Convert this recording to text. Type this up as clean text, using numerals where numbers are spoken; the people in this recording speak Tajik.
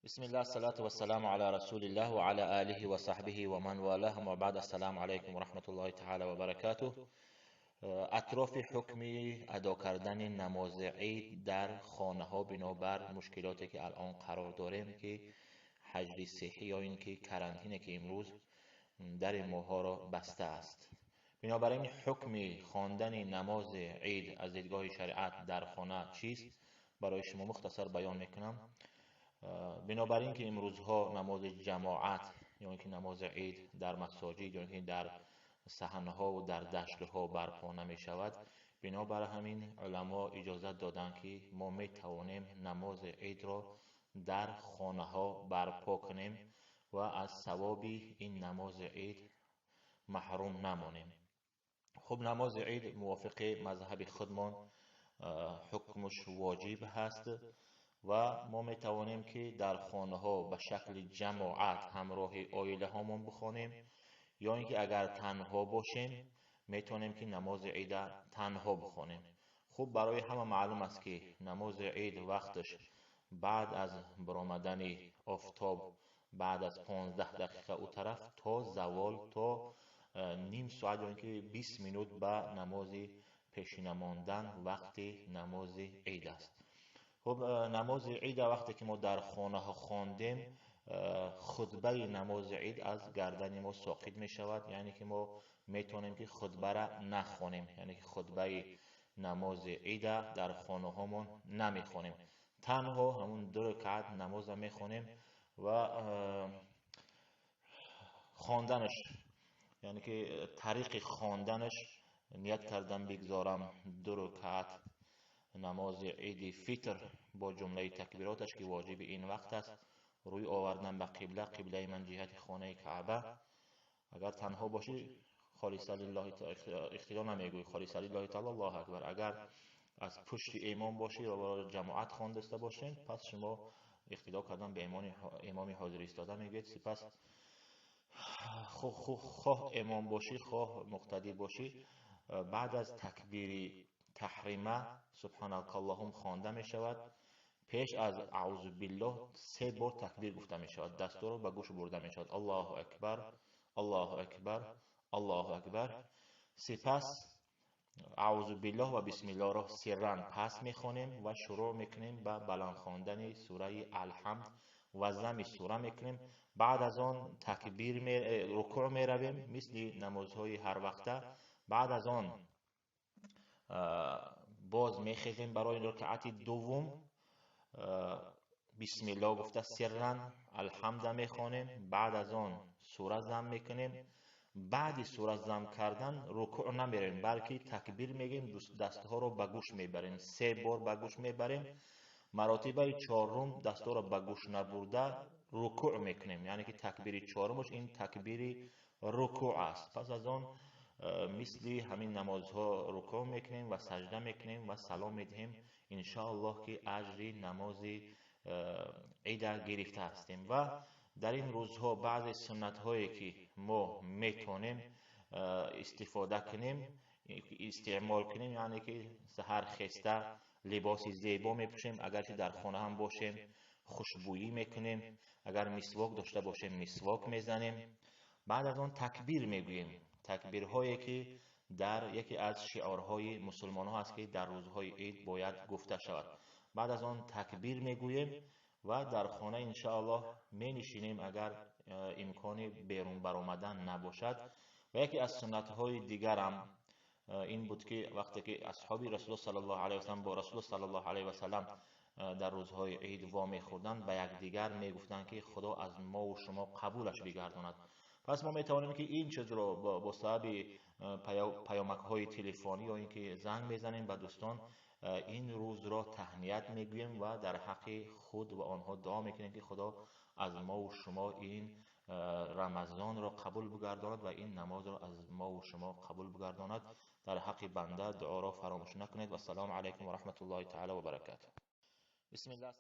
بسم الله، الصلاة والسلام على رسول الله وعلى آله وصحبه ومن والاه، أما بعد، السلام عليكم ورحمة الله تعالى وبركاته. Атрофи ҳукми адо кардани намози ид дар хонаҳо бинобар мушкилоте ки алон қарор дорем, ки ҳаҷри сиҳҳӣ ё ин ки карантине ки имрӯз дари моҳоро баста аст. Бинобар ин ҳукми хондани намози ид аз дидгоҳи шариат дар хона чист, барои шумо мухтасар баён мекунам. Бинобар ин ки имрӯзҳо намози ҷамоат ё ин ки намози ид дар масоҷид ё ин ки дар саҳнаҳову дар даштҳо барпо намешавад, бинобар ҳамин уламо иҷозат доданд, ки мо метавонем намози идро дар хонаҳо барпо кунем ва аз савоби ин намози ид маҳрум намонем. Хуб, намози ид мувофиқи мазҳаби худмон ҳукмаш воҷиб ҳаст ва мо метавонем, ки дар хонаҳо ба шакли ҷамоат ҳамроҳи оилаҳомон бихонем, ё ин ки агар танҳо бошем, метавонем, ки намози ида танҳо бихонем. Хуб, барои ҳама маълум аст, ки намози ид вақташ баъд аз баромадани офтоб, баъд аз 15 дақиқа ӯ тараф то завол, то ним соат ё ин ки 20 минут ба намози пешина мондан вақти намози ид аст. Хуб, намози ида вақте ки мо дар хонаҳо хондем, хутбаи намози ид аз гардани мо соқит мешавад, яъне ки мо метавонем, ки хутбара нахонем, яъне ки хутбаи намози ида дар хонаҳомон намехонем, танҳо ҳамун ду ракаат намоза мехонем ва хонданаш, яъне ки тариқи хонданаш: ният кардан бигзорам ду ракаат намози иди фитр бо ҷумлаи такбироташ, ки воҷиби ин вақт аст, рӯй овардан ба қибла, қиблаи ман ҷиҳати хонаи Каъба. Агар танҳо бошӣ, холиса лиллоҳи иқтидо намегӯӣ, холиса лиллоҳи таъала, Аллоҳу акбар. Агар аз пушти имом бошӣ ва ҷамоат хондаста бошед, пас шумо иқтидо кардан ба имоми ҳозир истода мегӯед. Сипас хоҳ имом бошӣ, хоҳ муқтадӣ бошӣ, баъд аз такбири таҳрима субҳанакаллоҳум хонда мешавад, пеш аз аъузу биллоҳ се бор такбир гуфта мешавад, дастурро ба гӯш бурда мешавад: Аллоҳу акбар, Аллоҳу акбар, Аллоҳу акбар. Сипас аъузу биллоҳ ва бисмиллоҳро сирран пас мехонем ва шурӯъ мекунем ба баланд хондани сураи Алҳамд ва зами сура мекунем. Баъд аз он такбир, рукӯъ меравем, мисли намозҳои ҳарвақта. Баъд аз он боз мехезем барои ракъати дуввум, бисмиллоҳ гуфта сирран Алҳамда мехонем, баъд аз он сура зам мекунем. Баъди сура зам кардан рукӯъ намерем, балки такбир мегӯем, дастҳоро ба гӯш мебарем, се бор ба гӯш мебарем, маротибаи чорум дастҳоро ба гӯш набурда рукӯъ мекунем, яъне ки такбири чорумаш ин такбири рукӯъ аст. Пас аз он мисли ҳамин намозҳо рукӯъ мекунем ва саҷда мекунем ва салом медиҳем. Иншоаллоҳ, ки аҷри намози ида гирифта ҳастем. Ва дар ин рӯзҳо баъзе суннатҳое ки мо метавонем истифода кунем, истеъмол кунем, яъне ки саҳар хеста либоси зебо мепӯшем, агарчи дар хона ҳам бошем, хушбӯӣ мекунем, агар мисвок дошта бошем, мисвок мезанем. Баъд аз он такбир мегӯем, такбирҳое ки дар яке аз шиорҳои мусулмонҳо аст, ки дар рӯзҳои ид бояд гуфта шавад. Баъд аз он такбир мегӯем ва дар хона иншоаллоҳ менишинем, агар имкони берун баромадан набошад. Ва яке аз суннатҳои дигарам ин буд, ки вақте ки асҳоби Расулуллоҳ саллаллоҳу алайҳи васаллам бо Расулуллоҳ саллаллоҳу алайҳи васаллам дар рӯзҳои ид вомехӯрданд, ба якдигар мегуфтанд, ки Худо аз мову шумо қабулаш бигардонад. Пас мо метавонем, ки ин чизро бо сабаби паёмакҳои телефонӣ ё ин ки занг мезанем ба дӯстон, ин рӯзро таҳният мегӯем ва дар ҳаққи худ ва онҳо дуо мекунем, ки Худо аз мову шумо ин Рамазонро қабул бигардонад ва ин намозро аз мову шумо қабул бигардонад. Дар ҳаққи банда дуоро фаромӯш накунед. Вассалому алайкум ва раҳматуллоҳи таала ва баракатуҳ. Бисмиллаҳ.